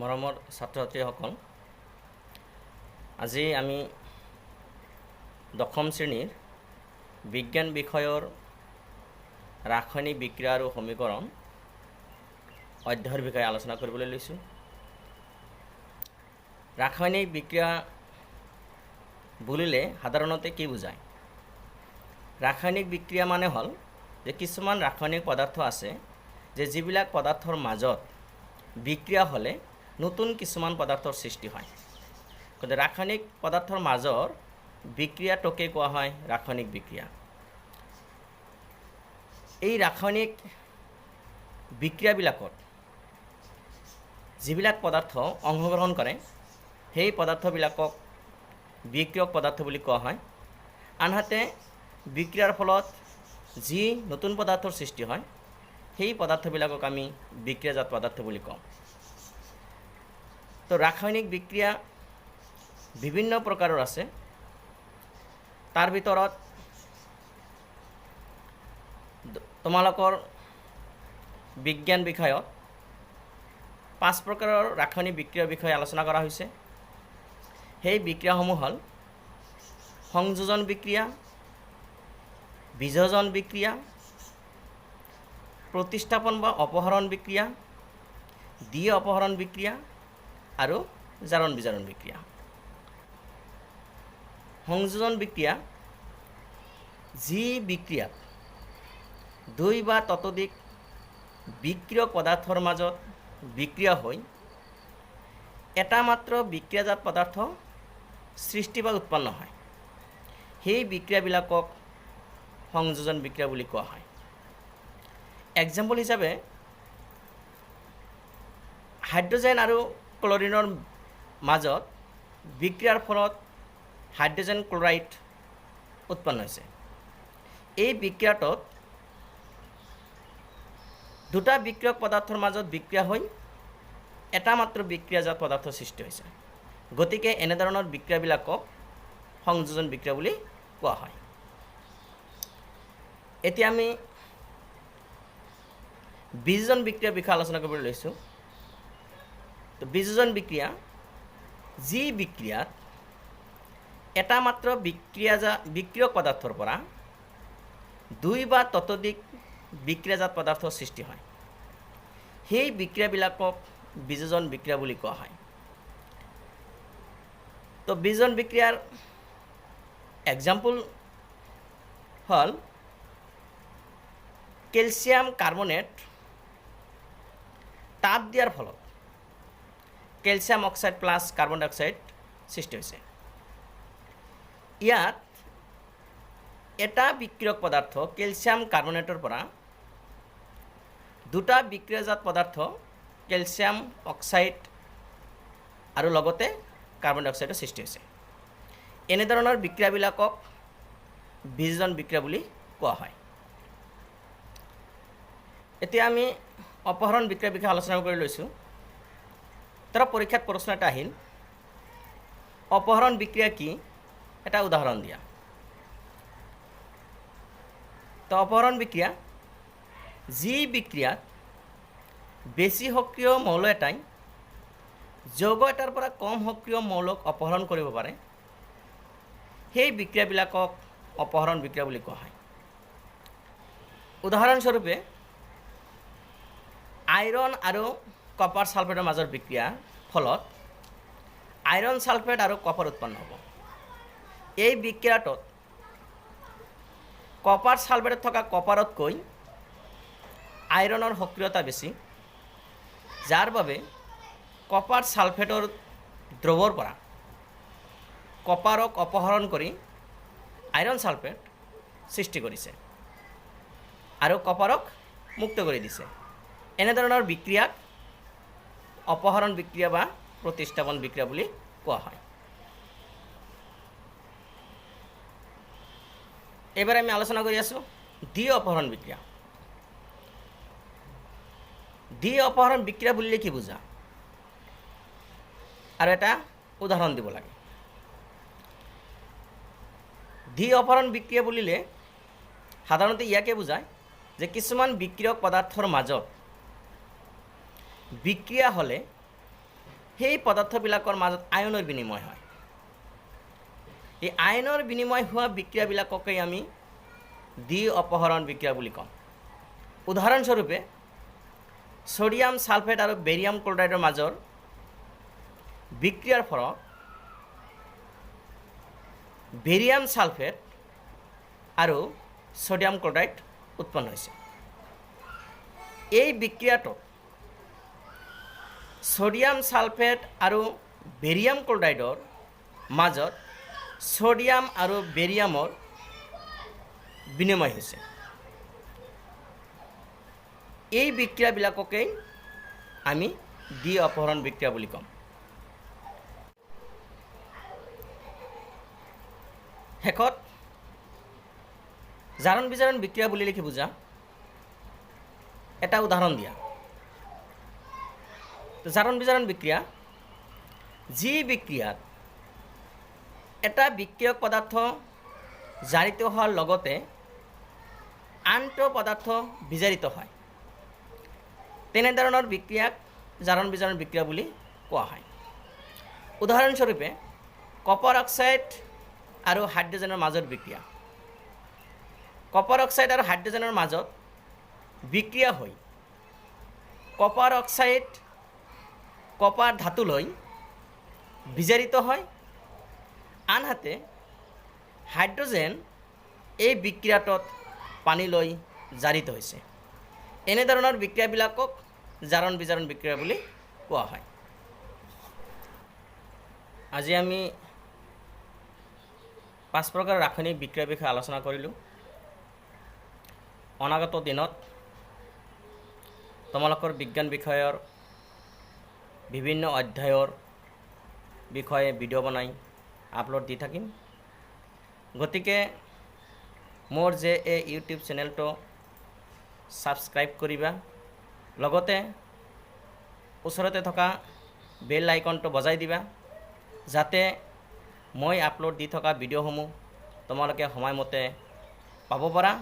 মৰমৰ ছাত্ৰ ছাত্ৰীসকল, আজি আমি দশম শ্ৰেণীৰ বিজ্ঞান বিষয়ৰ ৰাসায়নিক বিক্ৰিয়া আৰু সমীকৰণ অধ্যায়ৰ বিষয়ে আলোচনা কৰিবলৈ লৈছোঁ। ৰাসায়নিক বিক্ৰিয়া বুলিলে সাধাৰণতে কি বুজায়? ৰাসায়নিক বিক্ৰিয়া মানে হ'ল যে কিছুমান ৰাসায়নিক পদাৰ্থ আছে যে যিবিলাক পদাৰ্থৰ মাজত বিক্ৰিয়া হ'লে নতুন কিছুমান পদাৰ্থৰ সৃষ্টি হয়। গতিকে ৰাসায়নিক পদাৰ্থৰ মাজৰ বিক্ৰিয়াটোকে কোৱা হয় ৰাসায়নিক বিক্ৰিয়া। এই ৰাসায়নিক বিক্ৰিয়াবিলাকত যিবিলাক পদাৰ্থ অংশগ্ৰহণ কৰে, সেই পদাৰ্থবিলাকক বিক্ৰিয়ক পদাৰ্থ বুলি কোৱা হয়। আনহাতে বিক্ৰিয়াৰ ফলত যি নতুন পদাৰ্থৰ সৃষ্টি হয়, সেই পদাৰ্থবিলাকক আমি বিক্ৰিয়াজাত পদাৰ্থ বুলি কওঁ। তো ৰাসায়নিক বিক্ৰিয়া বিভিন্ন প্ৰকাৰৰ আছে। তাৰ ভিতৰত তোমালোকৰ বিজ্ঞান বিষয়ত পাঁচ প্ৰকাৰৰ ৰাসায়নিক বিক্ৰিয়াৰ বিষয়ে আলোচনা কৰা হৈছে। সেই বিক্ৰিয়াসমূহ হ'ল সংযোজন বিক্ৰিয়া, বিযোজন বিক্ৰিয়া, প্ৰতিস্থাপন বা অপসাৰণ বিক্ৰিয়া, দ্বি অপসাৰণ বিক্ৰিয়া আৰু জাৰণ বিজাৰণ বিক্ৰিয়া। সংযোজন বিক্ৰিয়া: যি বিক্ৰিয়াত দুই বা ততোধিক বিক্ৰিয়ক পদাৰ্থৰ মাজত বিক্ৰিয়া হৈ এটা মাত্ৰ বিক্ৰিয়াজাত পদাৰ্থ সৃষ্টি বা উৎপন্ন হয়, সেই বিক্ৰিয়াবিলাকক সংযোজন বিক্ৰিয়া বুলি কোৱা হয়। এক্সাম্পল হিচাপে হাইড্ৰজেন আৰু ক্লৰিনৰ মাজত বিক্ৰিয়াৰ ফলত হাইড্ৰজেন ক্লৰাইড উৎপন্ন হৈছে। এই বিক্ৰিয়াটোত দুটা বিক্ৰিয়ক পদাৰ্থৰ মাজত বিক্ৰিয়া হৈ এটা মাত্ৰ বিক্ৰিয়াজাত পদাৰ্থ সৃষ্টি হৈছে। গতিকে এনেধৰণৰ বিক্ৰিয়াবিলাকক সংযোজন বিক্ৰিয়া বুলি কোৱা হয়। এতিয়া আমি বিযোজন বিক্ৰিয়াৰ বিষয়ে আলোচনা কৰিবলৈ লৈছোঁ। তো বিযোজন বিক্ৰিয়া: যি বিক্ৰিয়াত এটা মাত্ৰ বিক্ৰিয়ক পদাৰ্থৰ পৰা দুই বা ততোধিক বিক্ৰিয়াজাত পদাৰ্থৰ সৃষ্টি হয়, সেই বিক্ৰিয়াবিলাকক বিযোজন বিক্ৰিয়া বুলি কোৱা হয়। তো বিযোজন বিক্ৰিয়াৰ এক্সাম্পল হ'ল কেলছিয়াম কাৰ্বনেট তাপ দিয়াৰ ফলত calcium oxide plus carbon dioxide সৃষ্টি হৈছে। ইয়াত এটা বিক্ৰিয়ক পদাৰ্থ কেলছিয়াম কাৰ্বনেটৰ পৰা দুটা বিক্ৰিয়াজাত পদাৰ্থ কেলছিয়াম অক্সাইড আৰু লগতে কাৰ্বন ডাই অক্সাইডৰ সৃষ্টি হৈছে। এনেধৰণৰ বিক্ৰিয়াবিলাকক বিযোজন বিক্ৰিয়া বুলি কোৱা হয়। এতিয়া আমি অপসাৰণ বিক্ৰিয়াৰ বিষয়ে আলোচনা কৰি লৈছোঁ। তাৰ পৰীক্ষাত প্ৰশ্ন এটা আহিল, অপসাৰণ বিক্ৰিয়া কি, এটা উদাহৰণ দিয়া। তো অপসাৰণ বিক্ৰিয়া: যি বিক্ৰিয়াত বেছি সক্ৰিয় মৌল এটাই যৌগ এটাৰ পৰা কম সক্ৰিয় মৌলক অপসাৰণ কৰিব পাৰে, সেই বিক্ৰিয়াবিলাকক অপসাৰণ বিক্ৰিয়া বুলি কোৱা হয়। উদাহৰণস্বৰূপে আইৰণ আৰু কপাৰ ছালফেটৰ মাজৰ বিক্ৰিয়াৰ ফলত আইৰণ ছালফেট আৰু কপাৰ উৎপন্ন হ'ব। এই বিক্ৰিয়াটোত কপাৰ ছালফেটত থকা কপাৰতকৈ আইৰণৰ সক্ৰিয়তা বেছি, যাৰ বাবে কপাৰ ছালফেটৰ দ্ৰৱৰ পৰা কপাৰক অপসাৰণ কৰি আইৰণ ছালফেট সৃষ্টি কৰিছে আৰু কপাৰক মুক্ত কৰি দিছে। এনেধৰণৰ বিক্ৰিয়াক অপসাৰণ বিক্ৰিয়া বা প্ৰতিস্থাপন বিক্ৰিয়া বুলি কোৱা হয়। এইবাৰ আমি আলোচনা কৰি আছোঁ দ্বি অপসাৰণ বিক্ৰিয়া। দ্বি অপসাৰণ বিক্ৰিয়া বুলিলে কি বুজা আৰু এটা উদাহৰণ দিব লাগে। দ্বি অপসাৰণ বিক্ৰিয়া বুলিলে সাধাৰণতে ইয়াকে বুজায় যে কিছুমান বিক্ৰিয়ক পদাৰ্থৰ মাজত বিক্ৰিয়া হ'লে সেই পদাৰ্থবিলাকৰ মাজত আয়নৰ বিনিময় হয়। এই আয়নৰ বিনিময় হোৱা বিক্ৰিয়াবিলাককেই আমি দ্বি অপসৰণ বিক্ৰিয়া বুলি কওঁ। উদাহৰণস্বৰূপে, ছ'ডিয়াম ছালফেট আৰু বেৰিয়াম ক্লৰাইডৰ মাজৰ বিক্ৰিয়াৰ ফলত বেৰিয়াম ছালফেট আৰু ছ'ডিয়াম ক্লৰাইড উৎপন্ন হৈছে। এই বিক্ৰিয়াটোত ছ'ডিয়াম ছালফেট আৰু বেৰিয়াম ক্লৰাইডৰ মাজত ছ'ডিয়াম আৰু বেৰিয়ামৰ বিনিময় হৈছে। এই বিক্ৰিয়াবিলাককেই আমি দ্বি অপসৰণ বিক্ৰিয়া বুলি ক'ম। শেষত জাৰণ বিজাৰণ বিক্ৰিয়া বুলিলে কি বুজা, এটা উদাহৰণ দিয়া। জাৰণ বিজাৰণ বিক্ৰিয়া, যি বিক্ৰিয়াত এটা বিক্ৰিয়ক পদাৰ্থ জাৰিত হোৱাৰ লগতে আনটো পদাৰ্থ বিজাৰিত হয়, তেনেধৰণৰ বিক্ৰিয়াক জাৰণ বিজাৰণ বিক্ৰিয়া বুলি কোৱা হয়। উদাহৰণস্বৰূপে, কপাৰ অক্সাইড আৰু হাইড্ৰজেনৰ মাজত বিক্ৰিয়া। কপাৰ অক্সাইড আৰু হাইড্ৰজেনৰ মাজত বিক্ৰিয়া হৈ কপাৰ অক্সাইড কপাৰ ধাতুলৈ বিজাৰিত হয়, আনহাতে হাইড্ৰজেন এই বিক্ৰিয়াটোত পানীলৈ জাৰিত হৈছে। এনেধৰণৰ বিক্ৰিয়াবিলাকক জাৰণ বিজাৰণ বিক্ৰিয়া বুলি কোৱা হয়। আজি আমি 5 প্ৰকাৰৰ ৰাসায়নিক বিক্ৰিয়াৰ বিষয়ে আলোচনা কৰিলোঁ। অনাগত দিনত তোমালোকৰ বিজ্ঞান বিষয়ৰ বিভিন্ন অধ্যায়ৰ বিষয়ে ভিডিঅ' বনাই আপলোড দি থাকিম। গতিকে মোৰ যে এই ইউটিউব চেনেলটো ছাবস্ক্ৰাইব কৰিবা, লগতে ওচৰতে থকা বেল আইকনটো বজাই দিবা, যাতে মই আপলোড দি থকা ভিডিঅ'সমূহ তোমালোকে সময়মতে পাব পাৰা।